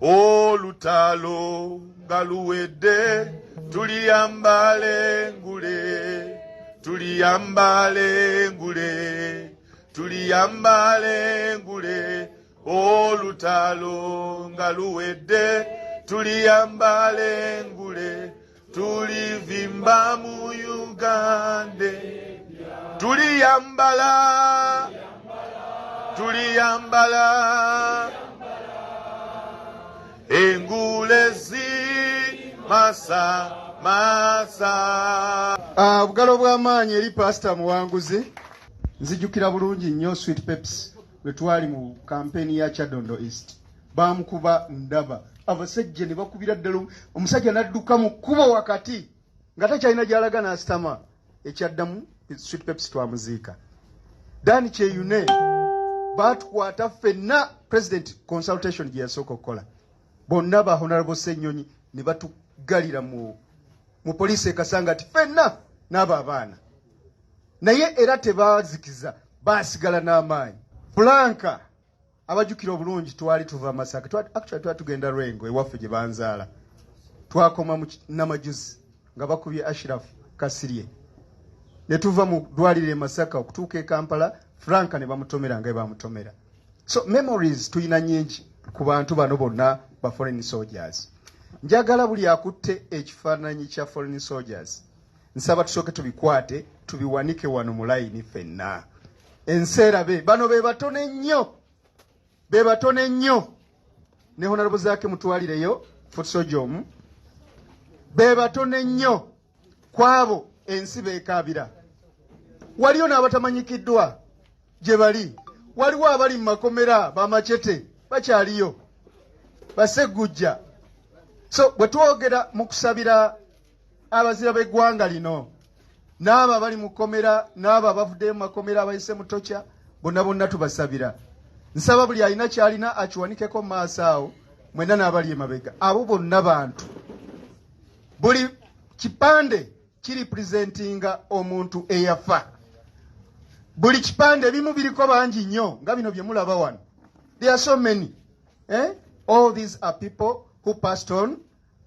Olutalo nga luwedde, tuliyambala engule, tuliyambala engule, tuliyambala engule. Olutalo nga luwedde, tuliyambala engule, tulivimba mu Uganda. Tuliyambala, tuliyambala engule zi masa masa. Ah, obugalo bw'amaanyi eri Pasita Muwanguzi. Nzijukira bulungi nnyo Sweet Peps lwe twali mu kampeni ya Kyadondo East, bamukuba ndaba abasajja ne bakubira ddala omusajja n'adduka mu kkubo wakati nga takyalina gy'alaga n'asitama. Ekyaddamu, Sweet Peps twamuziika. Dan Kyeyune baatukwata ffenna, president consultation gye yasooka okukola, bonna ba Honorable Ssenyonyi ne batugalira mu poliisi e Kasangati ffenna n'abo abaana, naye era tebazikiza, baasigala n'amaanyi. Franka abajjukira obulungi, twali tuva Masaka, actually twali tugenda Lwengo ewaffe gye banzaala. Twakoma mu Namajuzi nga bakubye Ashraf Kasirye, ne tuva mu ddwaliro e Masaka okutuuka e Kampala, Franka ne bamutomera nga bamutomera. So memories tulina nyingi ku bantu bano bonna ba foreign soldiers. Njagala buli akutte ekifaananyi kya foreign soldiers, nsaba tusooke tubikwate, tubiwanike wano mu layini ffenna, ensi erabe. Bano be batono ennyo, be batono ennyo. Ne Honorable Zaake mutwalireyo foot soldier omu. Be batono ennyo kwabo ensi beekaabira. Waliyo n'abatamanyikiddwa gye bali, waliwo abali mu makomera, bamacete bakyaliyo, baseggujja. So bwe twogera mu kusabira abazira b'eggwanga lino, n'abo abali mu kkomera, n'abo abavuddeyo mu makomera, abayise mu torture, bonna bonna tubasabira. Nsaba buli alina kyalina akiwanikeko mu maaso awo mwenna n'abali emabega. Abo bonna bantu, buli kipande kirepresentinga omuntu eyafa. Buli kipande, ebimu biriko bangi nnyo nga bino bye mulaba wano. There are so many, eh? All these are people who passed on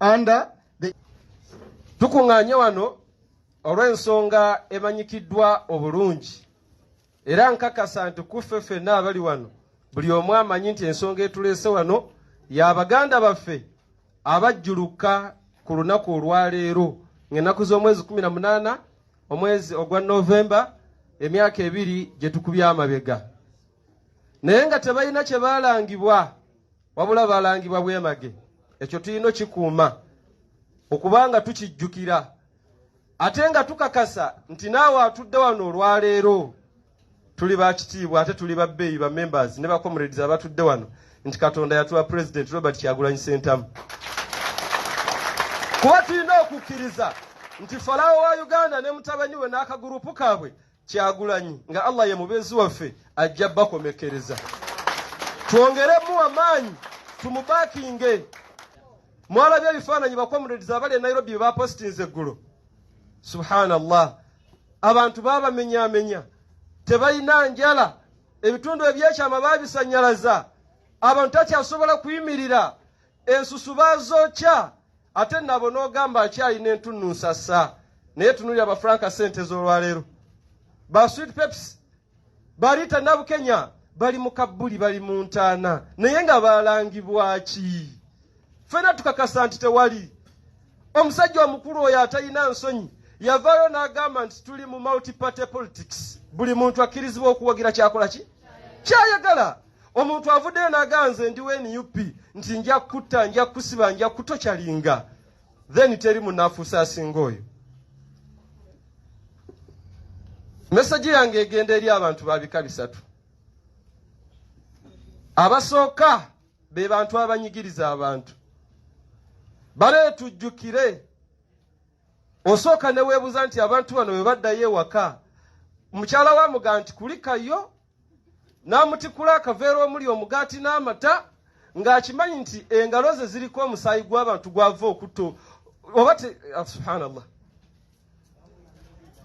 under the Tukuŋŋaanye wano olw'ensonga emanyikiddwa obulungi, era nkakasa nti kuffe ffenna abali wano buli omu amanyi nti ensonga etuleese wano y'abaganda baffe abajjuluka ku lunaku olwaleero, ng'ennaku z'omwezi 18 omwezi ogwa Novemba, emyaka 2 gye tukubye amabega, naye nga tebalina kye baalangibwa, wabula balangibwa bwemage. Ekyo tulina okikuuma okubanga tukijjukira, ate nga tukakasa nti naawe atudde wano olwaleero tuli bakitiibwa ate tuli babbeeyi, ba members ne ba comrades abatudde wano, nti Katonda yatuwa President Robert Kyagulanyi Sentamu, kuba tulina okukkiriza nti Falawo wa Uganda ne mutabani we n'akagurupu kaabwe, Kyagulanyi nga Allah ye mubeezi waffe ajja bakomekereza. Twongeremu amaanyi, tumubakinge. Mwalabye ebifaananyi ba comrades abali e Nairobi bye bapositinze eggulo. Subhanallah, abantu babamenyamenya, tebalina njala, ebitundu ebyekyama babisanyalaza, abantu takyasobola kuyimirira, ensusu bazookya, ate nabo n'ogamba akyalina entunnunsa. Naye tunulira ba Franka sente z'olwaleero, ba Sweet Peps, Barita Nabukenya bali mu kabbuli, bali mu ntaana, naye nga balangibwa ki? Ffena tukakasa nti tewali omusajja omukulu oyo atalina nsonyi yavaayo n'agamba nti tuli mu multiparty politics, buli muntu akkirizibwa okuwagira kyakola ki kyayagala. Omuntu avuddeyo n'aganze ndi we NUP nti nja kutta, nja kusiba, nja kutokyalinga, then teri munafuusa asinga oyo. Message yange egenda eri abantu ba bika bisatu. Abasooka be bantu abanyigiriza abantu. Bale tujjukire, osooka ne weebuuza nti abantu bano bwe baddayo ewaka, mukyala wa mugaa nti kulikayo, n'amutikula akaveera omuli omugaati n'amata. Ng'akimanyi nti engalo ze ziriko omusaayi gw'abantu gwava okutta oba te ah, subhanallah.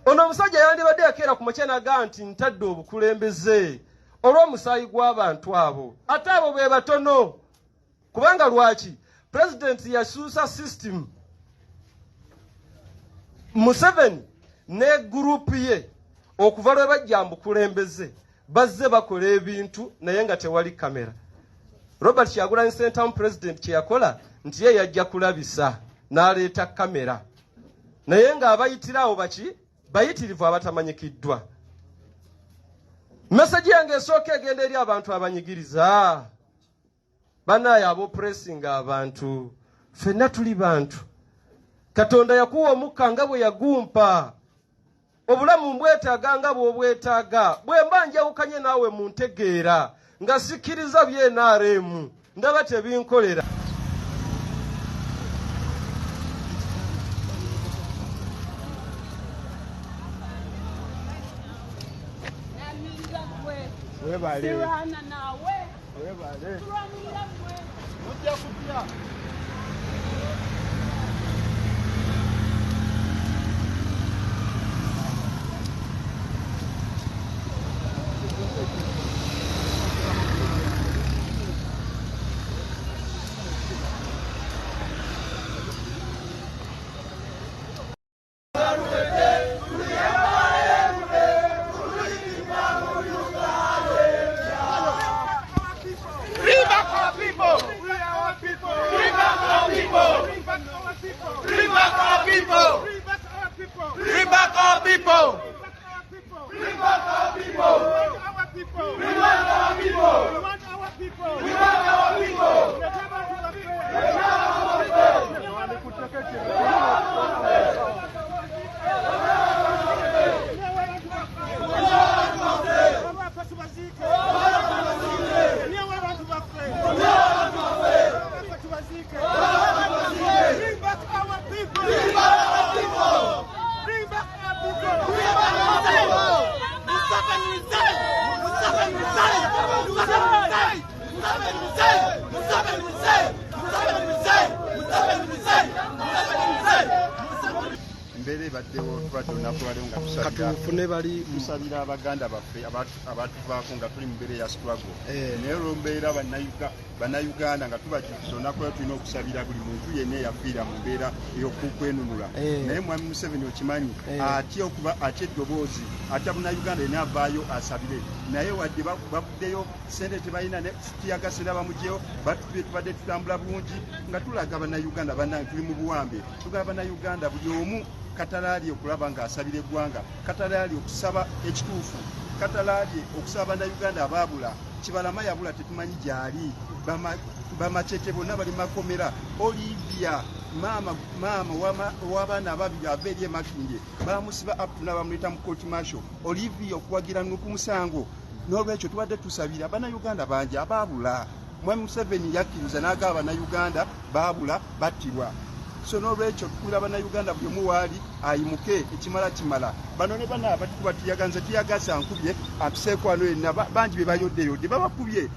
Ono omusajja yandibadde yakeera ku makya nagaa nti ntadde obukulembeze olw'omusaayi gw'abantu abo, ate abo be batono. Kubanga lwaki pulezidenti yasuusa system? Museveni ne gurupu ye okuva lwe bajja mbukulembeze bazze bakola ebintu naye nga tewali kamera. Robert Kyagulanyi Ssentamu president kye yakola nti ye yajja kulabisa n'aleeta kamera, naye ng'abayitirawo baki bayitirivu abatamanyikiddwa. Meseji yange esooka egenda eri abantu abanyigiriza banaye abopuresinga abantu. Ffenna tuli bantu. Katonda yakuwa omukka nga bwe yagumpa. Obulamu mbwetaaga nga bw'obwetaaga. Bwe mba njawukanye naawe mu ntegeera nga sikkiriza bye-NRM, ndaba tebinkolera. Webale. Sirwana naawe. Webale. Tulwanirira ggwe. Mujja kutya. Bring back our people! We are our people! Bring back our people! Bring back our people! Bring back our people! Bring back our people! Bring back our people! Bring back our people! We want our people! We want our people! We want our people! Bring back our people! Bring back our people! Bring back our people! Bring back our people! Museveni resign! Museveni resign! Museveni resign! Museveni resign! Museveni resign! Museveni resign! Museveni resign! Museveni resign! Embeera ebaddewo, tubadde olunaku lwaleero nga tusabira Katufune bali tusabira abaganda baffe abatuvaako nga tuli mu mbeera eya struggle, naye olw'embeera bannayuganda nga tubajukiza olunaku lwaleero tulina okusabira buli muntu yenna eyafiira mu mbeera ey'okwenunula. Naye mwami Museveni okimanyi atya okuba atya eddoboozi, atya munnayuganda yenna avaayo asabire, naye wadde bavuddeyo sente tebalina ne teargas era bamugyeyo batubye. Tubadde tutambula bulungi nga tulaga bannayuganda bannange tuli mu buwambe. Tugaba bannayuganda buli omu katalaali okulaba ng'asabira eggwanga, katalaali okusaba ekituufu, katalaali okusaba bannayuganda abaabula. Kibalama yabula, tetumanyi gy'ali. Bamacece bonna bali makomera. Olivia maama maama w'abaana ababiri ava eri emakindye bamusiba up to now, bamuleeta mu court martial. Olivia okuwagira nuku musango. N'olwekyo tubadde tusabira bannayuganda bangi abaabula. Mwami Museveni yakkiriza n'agaba bannayuganda baabula battibwa. So n'olwekyo tukubira bannayuganda buli omu waali ayimuke, ekimala kimala. Bano ne bana abatukuba teargas, nze teargas ankubye atuseeko wano yenna, bangi be bayoddeyodde babakubye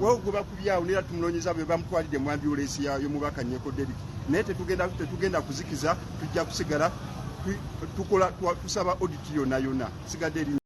wewe gwe bakubye awo neera tumunoonyeza bwe bamutwalidde mu ambulensi y'omubaka Nyeko Derrick. Naye tetugenda kuzikiza, tujja kusigala tukola tusaba audit yonna yonna sigadde eri.